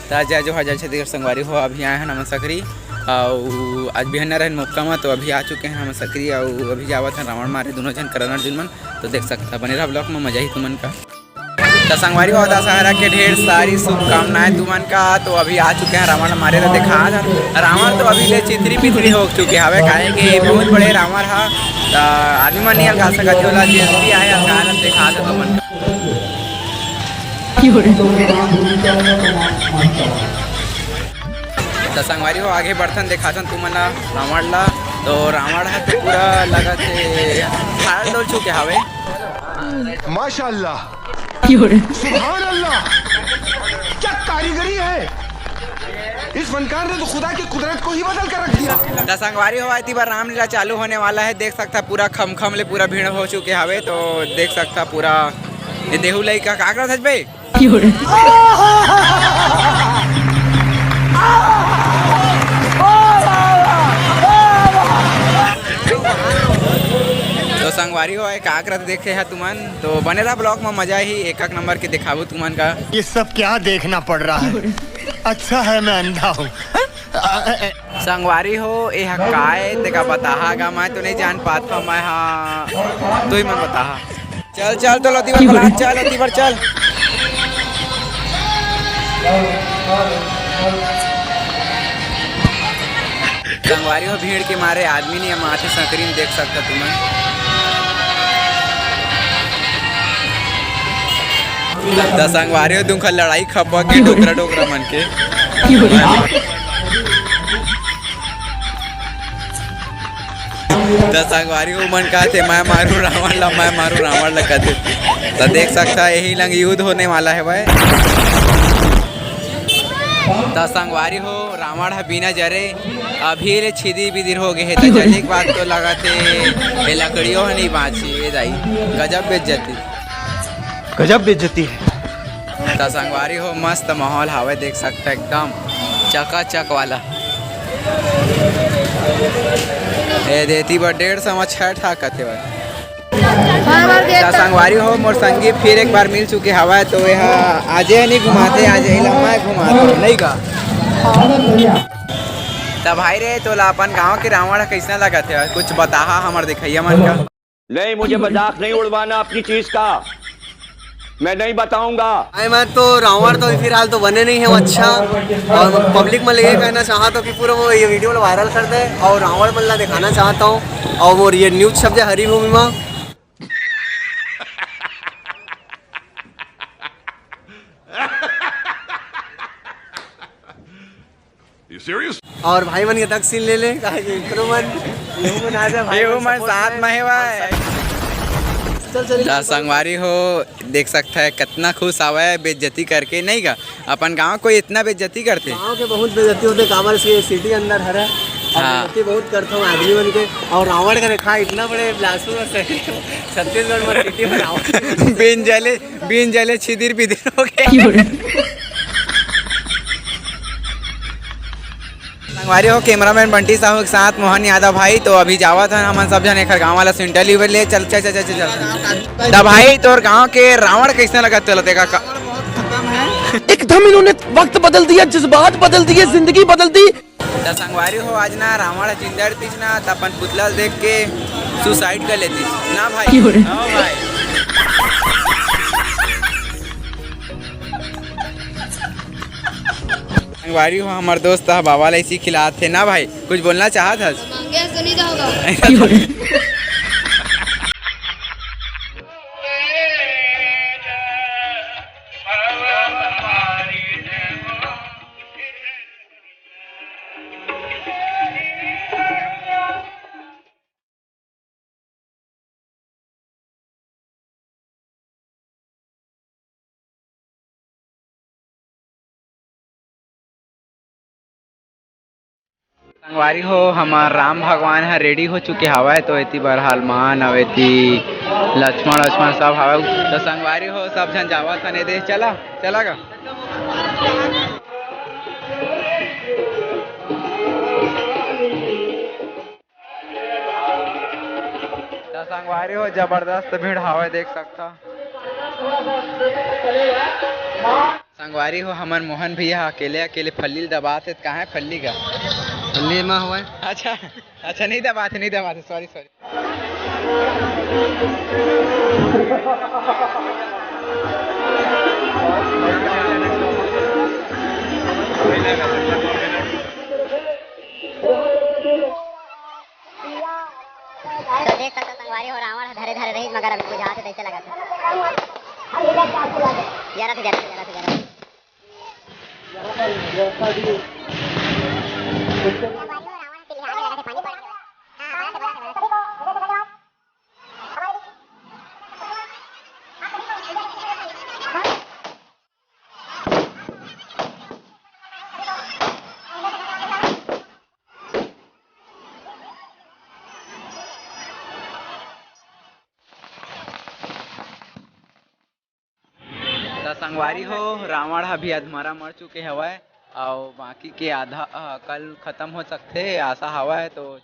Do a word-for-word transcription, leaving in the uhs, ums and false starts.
त जय जोहार, जय छत्तीसगढ़ संगवारी हो, अभी आए हन हमन सकरी, अउ आज बिहन्ना रहन मौका म, तो अभी आ चुके हैं हमन सकरी, अउ अभी जावत हन रावण मारे दोनों झन करण अर्जुन मन। तो देख सकता, बने रहा ब्लॉग में, मजा ही तुमन का। त संगवारी हो, दशहरा के ढेर सारी शुभकामनाएं तुमन का। तो अभी आ चुके हैं रावण मारे, तो देखा था रावण तो अभी ले चिथरी पिथरी हो चुके हवे, काहे कि बहुत बड़े रावण हा, त आदमी मन नहीं अलगा सकत हे, ओला जेसीबी आए अलगा, देखा था तुमन का। त संगवारी हो, आगे बढ़थन, देखाथन तुमन ला रावण ला। तो रावण ह तो पूरा लगत हे, फाड़ डोल चुके हवे। माशाल्लाह, सुभान अल्लाह, क्या कारीगरी है। इस फनकार ने तो खुदा की कुदरत को ही बदल कर रख दिया। त संगवारी हो, एती बार रामलीला चालू होने वाला है। देख सकता पूरा खमखम ले पूरा भीड़ हो चुके हवे। तो देख सकता पूरा ये देहू लइका का करत हस बे? तो संगवारी हो, एक आकृति देखे है तुमन, तो बने रहा ब्लॉग में, मजा ही एक एक नंबर के दिखाबू तुमन का। ये सब क्या देखना पड़ रहा है? अच्छा है मैं अंधा हूँ। संगवारी हो, एह काय तेका बताहा गा, मैं तो नहीं जान पात हूँ, मैं हाँ, तू ही मन बताहा। चल, चल, तो लती बर बना, चल, लती बर चल। संगवारी हो, भीड़ के मारे आदमी नहीं माथे सकरी में देख सकता तुमन। त संगवारी हो, तुमका लड़ाई खपा के डोकरा डोकरा मन के। त संगवारी हो मन कहथे, "मैं मारू रावण ला, मैं मारू रावण ला," कहथे। त देख सकता, यही लंग युद्ध होने वाला है भाई। त संगवारी हो, रावण ह बिना जरे अभी ले छिदिर बिदिर हो गए हे। त जले के बाद तो लगत हे, ये लकड़ियों ह नहीं बांची। ये दाई, गजब बेइज्जती। गजब बेइज्जती है। त संगवारी हो, मस्त माहौल हावय, देख सकता एकदम चकाचक वाला। ए देती बर डेढ़ सौ म छठ हा कथे बर। त संगवारी हो, मोर संगी फिर एक बार मिल चुके हवय, तो ये आजे नहीं घुमाते, आज यही लम्बा घुमाते, नहीं का? त भाई रे, तोला अपन गांव के रावण कैसना लगत हे? कुछ बताहा हमर देखैया मन का। नहीं, मुझे मजाक नहीं उड़वाना अपनी चीज का, मैं नहीं बताऊंगा। भाई, मैं तो रावण तो फिलहाल तो बने नहीं है वो अच्छा, और पब्लिक में लेके कहना चाहता हूँ कि पूरा वो ये वीडियो वायरल कर दे और रावण मन ला दिखाना चाहता हूँ, और वो ये न्यूज छप जाए हरी भूमि में। You serious? और भाई मन के तक सीन ले ले, काहे कि एकरो मन, एहू मन आ जा, भाई एहू मन मन support साथ में। में हे भाई। चल, चल, त चल। संगवारी हो, देख सकता है कितना खुश आवे है बेइज्जती करके, नहीं का? अपन गांव कोई इतना बेइज्जती करते? गांव के बहुत बेइज्जती होते, काबर से सिटी अंदर हरे। और हाँ। बेइज्जती बहुत करता हूँ आदमी मन के। और रावण का देखा, इतना बड़े बिलासपुर में शहर, छत्तीसगढ़ में सिटी में रावण। बिन जले बिन जले छिदिर बिदिर हो गए। संगवारी हो, कैमरामैन बंटी साहू के साथ मोहन यादव भाई, तो अभी जावत हन हमन सब जन एकर गांव वाला से इंटरव्यू ले। चल, चल, चल, चल, चल। त भाई, तोर गांव के रावण कैसे लगत चलत हे का? एकदम इन्होंने वक्त बदल दिया, जज्बात बदल दिए, जिंदगी बदल दी। त संगवारी हो, आज ना रावण जिंदा रहितिस ना, त अपन पुतला ल देख के सुसाइड कर लेतिस ना भाई। क्यों रे? हाँ भाई। संगवारी हो, हमर दोस्त ह बाबा ल ऐसी खिलात हे ना भाई, कुछ बोलना चाहत हस? मांगे हस तो नहीं जाओगा। क्यों रे? संगवारी हो, हमर राम भगवान ह रेडी हो चुके हवय, तो एती बर हनुमान अउ एती लक्ष्मण, लक्ष्मण सब हवय। तो संगवारी हो, सब झन जावत हन एदे, चला, चला गा। त संगवारी हो, जबरदस्त भीड़ हावय, देख सकता। संगवारी हो, हमर मोहन भैया अकेले अकेले फल्ली ल दबात हे, त कहाँ हे फल्ली का? फल्ली मा हवय। अच्छा, अच्छा, नहीं दबात हे, नहीं दबात हे, सॉरी, सॉरी। तो देख सकथो संगवारी हो, रावण ह धरे धरे रहिस, मगर अभी बुझात हे तइसे लगत हे। जरा से, जरा से, जरा से, जरा से। त संगवारी हो, रावण ह भी अधमरा मर चुके हवय, अउ बाकी के आधा, अ, कल खत्म हो सकथे, आशा हवय। तो